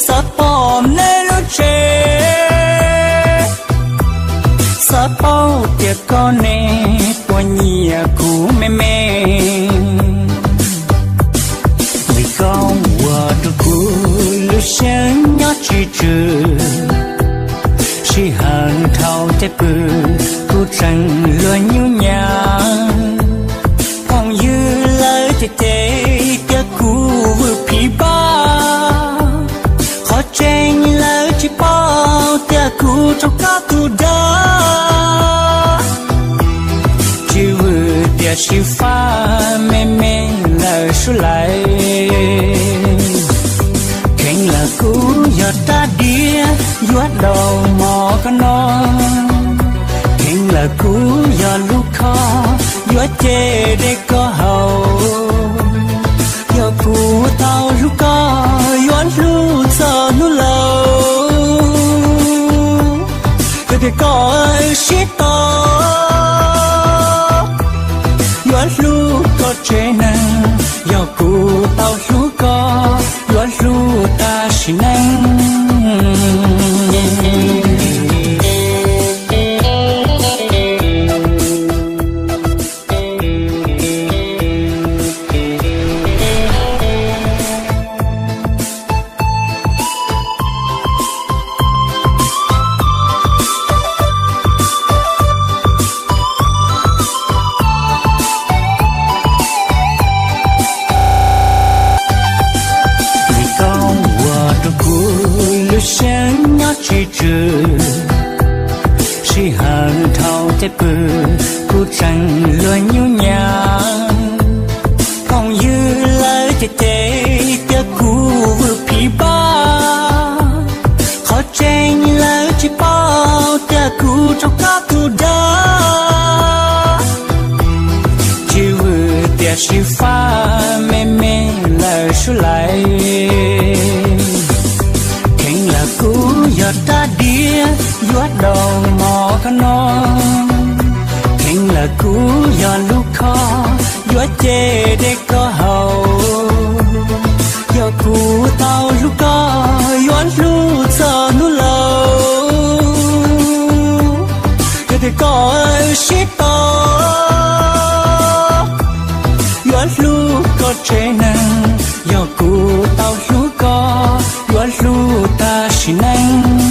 Xav pom nej lub tsev, xav paub tias koj ne puas nyiam kuv me me. Vim koj ua rau kuv lub siab nyob tsis tswm, sij hawm dhau tej pw kuv tseem luag nyuj nyav. Phooj ywg lawv cem cem tias kuv vwm phiv npab, qhov tseeb lawv tsis paub tias kuv rau koj tus dag. Tsis vwm tiam sis fab me me lawm suav lais. Kheev lawm kuv yog rab diav yuav daus mov koj noj, kheev lawm kuv yog lub khob yuav ce dej koj haus. Yog kuv tau hlub koj yuav hlub txog hnub laus, yog tias koj sib tos yuav hlub koj tsev neeg. Yog kuv tau hlub koj yuav hlub tas sim neej. Vim koj ua rau kuv lub siab nyob tsis tswm, sij hawm dhau tej pw kuv tseem luag nyuj nyav. Phooj ywg lawv cem cem tias kuv vwm phiv npab, qhov tseeb lawv tsis paub tias kuv rau koj tus dag. Tsis vwm tiam sis fab me me lawm suav lais. Kheev lawm kuv yog rab diav yuav daus mov koj noj, kheev lawm kuv yog lub khob yuav ce dej koj haus. Yog kuv tau hlub koj yuav hlub txog hnub laus, yog tias koj sib tos yuav hlub koj tsev neeg. Yog kuv tau hlub koj yuav hlub tas sim neej.